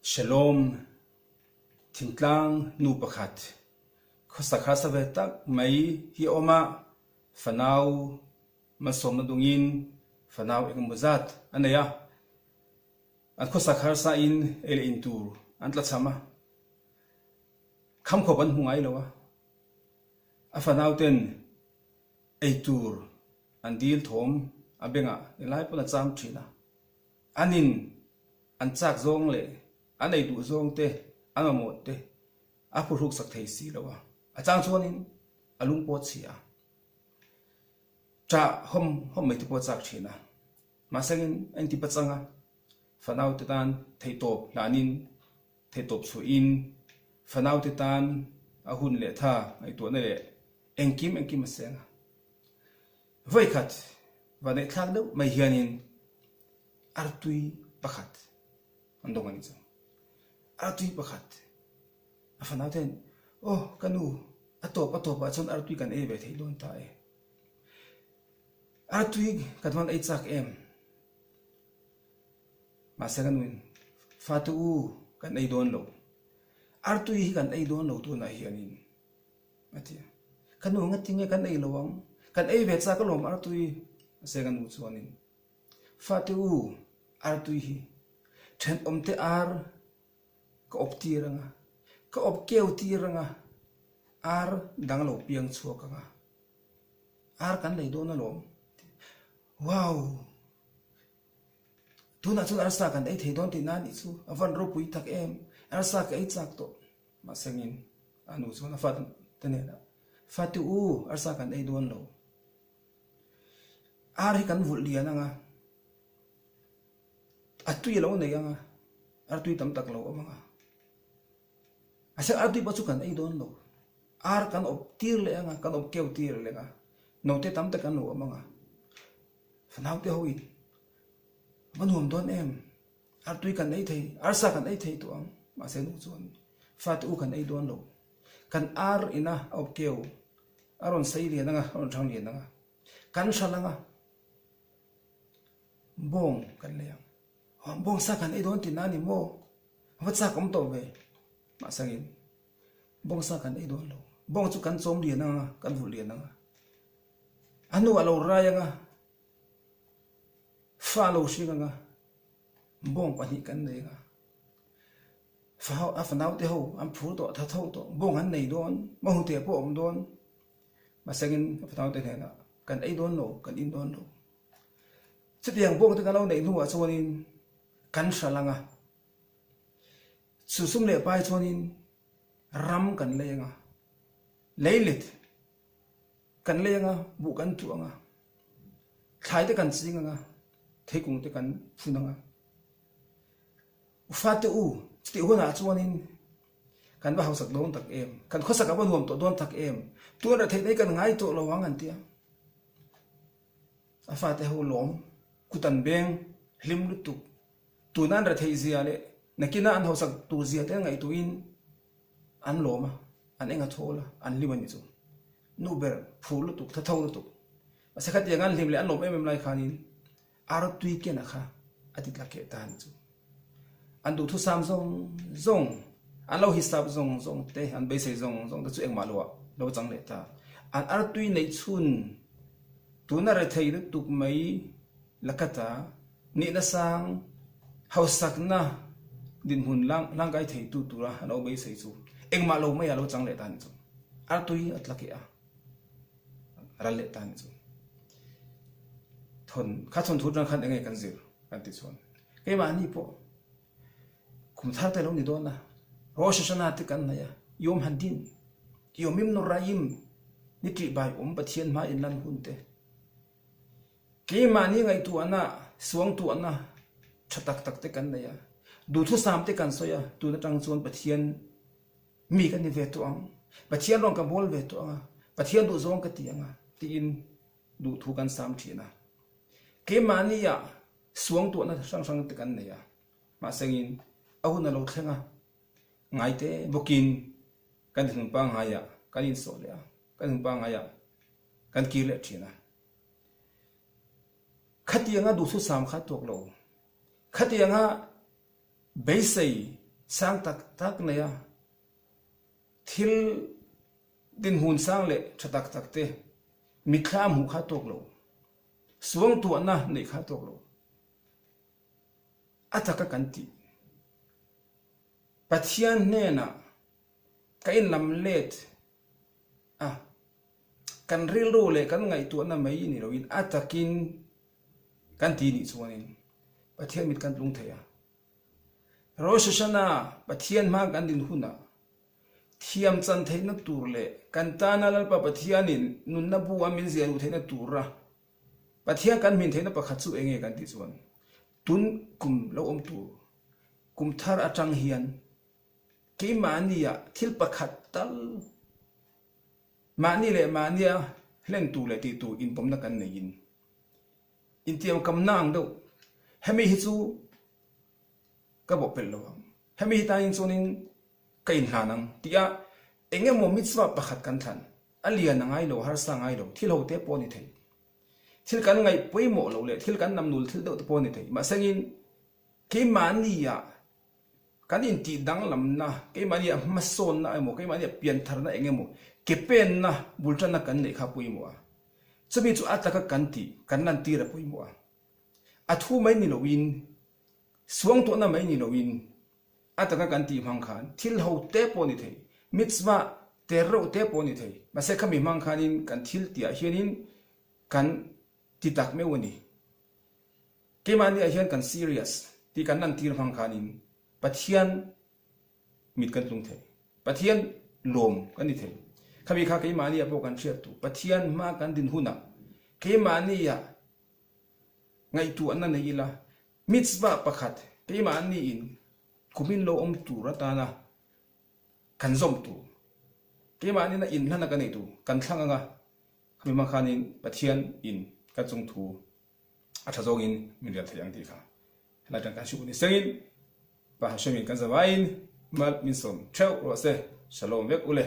Shalom, Thingtlang nu pakhat khawsak harsa ve tak mai hi a awm a, fanau malsawmna dungin fanau engemaw zat a nei a. An khawsak harsa in ei leh in tur an tlachham a, khamkhawp an hmu ngai lo a. A fanau ten ei tur an dil thawm a bengah englai pawn a cham thin a. An in an chak zawng leh an ei duh zawng te, an mamawh te a phuhruk sak thei si lo a. A chang chuanin a lung pawh a chhia a, ṭah hawm hawm mai te pawh a chak thin a. Mahsengin a inti pachang a, fanau te tan theihtawp hlanin, theihtawp chhuahin fanau te tan a hun leh tha ngaihtuahna leh engkim engkim a seng a. Vawikhat vaneihthlak deuh mai hianin artui pakhat an dawng a ni chu. Artui pakhat a fanau ten, Aw ka nu, a tawp a tawpah chuan artui kan ei ve theih dawn ta e. Artui kan van ei chak em? Mahse ka nuin, Fate u, kan ei dawn lo. Artui hi kan ei dawn lo tunah hianin. A ti a. Ka nu nga tinge kan ei lo ang? Kan ei ve chak alawm artui. Mahse ka nu chuanin, Fate u, artui hi thenawmte ar ka awp tir anga, ka awp keu tir anga, ar dang lo piang chhuak anga, ar kan lei dawn alawm. Wow! Tunah chuan arsa kan ei thei dawn tih nan nih chu a van ropui tak em! Arsa ka ei chak tawh. Mahsengin a nu chuan a fate hnenah, Fate u, arsa kan ei dawn lo. Ar hi kan vulh lian anga, a tui a lo nei anga, ar tui tam tak lo awm anga. Mahse ar tui pawh chu kan ei dawn lo. Ar kan awp tir leh anga, kan awp keu tir leh anga, note tam tak an lo awm anga. Fanaute hoin va nuam dawn em? Artui kan ei thei, arsa kan ei thei tawh ang, mahse nu chuan fate u kan ei dawn lo. Kan ar ina a awp keu, a rawn sei lian anga, a rawn thang lian anga, kan hral anga, bawng kan lei ang. Bawng sa kan ei dawn tihna a ni maw? Va chak awm tawh ve. Mahsangin bawng sa kan ei dawn lo. Bawng chu kan chawm lian anga, kan vulh lian anga. A hnuah lo rai anga, Fa lo hring anga bawng pahnih kan nei anga fa ho a fanau te ho an phur tawh tha tho tawh bawng an nei dawn mahute pawh a awm dawn mahsengin a fanau te hnenah kan ei dawn lo kan in dawn lo chutiang bawng te kan lo neih hnuah chuanin kan hral anga chu sum leh pai chuanin ram kan lei anga leilet Kan lei anga, buh kan tuah anga, thlai te kan ching anga, theikung te kan phun anga. U fate u, chutih hunah chuanin kan va hausak dawn tak em, kan khawsak a va nuam tawh dawn tak em, tun reh theih mai kan ngai tawh lo ang an ti a. A fate ho lawm, kut an beng, hlim lutuk, tuna an retheih zia leh nakina an hausak tur zia te ngaihtuahin An lawm a, an eng a thawl a, an hlim a ni chu. Nu ber phur lutuk, tha tho lutuk. Mahse khatiang an hlim leh an lawm em em lai khanin artui kena kha a ti tla keh ta a ni chu. An duhthusam zawng zawng, an lo hisap zawng zawng te, an beisei zawng zawng te chu engmah lo ah lo chang leh ta. An artui neih chhun tuna rethei lutuk mai lakata Nihna sang, hausakna dinhmun hlangkai theitu tura a lo beisei chu engmah lo mai a lo chang leh ta ni chu. Artui a tla keh a, ral leh ta ni chu. Thawn, kha thawn thu atang khan enge kan zir kan ti chuan keimahni pawh kum thar te lo ni dawn a, Rosh Hashanah te kan hnaih a, Yom Hadin, Yomim Noraim, ni ṭihbai awm Pathian hma inlan hun te, Keimahni ngaihtuahna, suangtuahna tha tak tak te kan nei a, duhthusam te kan sawi a, tun atang chuan Pathian mi ka ni ve tawh ang, Pathian rawn ka bawl ve tawh ang a, Pathian duhzawng ka ti ang a, tiin duhthu kan sam thin a. Keimahnia suangtuahna hrang hrang te kan nei a, mahsengin a hun a lo thleng a, ngaite bawkin kan thinlung pangngaiah kan insawh leh a, kan thinlung pangngaiah kan kir leh thin a. Khatianga duhthusam kha tuak lo. Khatianga beisei. Sang tak tak nei a, thil dinhmun sang leh tha tak tak te mitthla a hmuh kha tawk lo, suangtuahna neih kha tawk lo. A taka kan tih. Pathian hnenah ka inlam let a, kan rilru leh kan ngaihtuahna mai ni loin a takin kan ti nih chuanin Pathian mit kan tlung thei a. Rosh Hashanah Pathian hma kan din hunah thiam chan theihna tur leh kan tana Lalpa Pathianin nunna bu a min ziah luh theihna tura Pathian kan hmin theihna pakhat chu enge kan tih chuan tun kum lo awm tur kum thar atang hian keimahnia thil pakhat tal mahni leh mahnia hlen tur leh tih tur inpawmna kan neiin intiamkamna ang deuh hemi hi chu ka bawhpelh lo ang hemi hi tanin chuanin ka inhlan ang tih a engemaw mitzvah pakhat kan thlan. A lian a ngai lo, a harsa a ngai lo, thil ho te pawh a ni thei. Thil kan ngaih pawimawh lo leh thil kan namnul thil deuh te pawh a ni thei. Mahsengin keimahnia kan intih danglamna, keimahnia hmasawnna emaw, keimahnia piantharna eng emaw, ke penna, bul tanna kan neih kha a pawimawh a. Chumi chu a taka kan tih, kan lantir a pawimawh a. A thu mai ni loin, suangtuahna mai ni loin, A taka kan tih hmang khan thil ho te pawh a ni thei, mitzvah ter reuh te pawh a ni thei. Mahse khami hmang khanin kan thil tihah hianin kan ti tak meuh a ni. Keimahniah hian kan serious tih kan lantir hmang khanin Pathian mit kan tlung thei, Pathian lawm kan ni thei. Khami kha keimahniah pawh kan hriat duh, Pathian hma kan din hunah keimahniah ngaihtuahna nei ila, Mitzvah pakhat keimahniin kumin lo awm tur atana kan zawm tur, keimahniina inhlana kan ei tur kan thlang anga khami hmang khanin Pathian in kan chung thu a tha zawngin min rel thei ang tih kha helai tan kan hriat ni sengin Pa Hashemin kan zavaiin mal min sawm theuh rawh se. Shalom vek ule.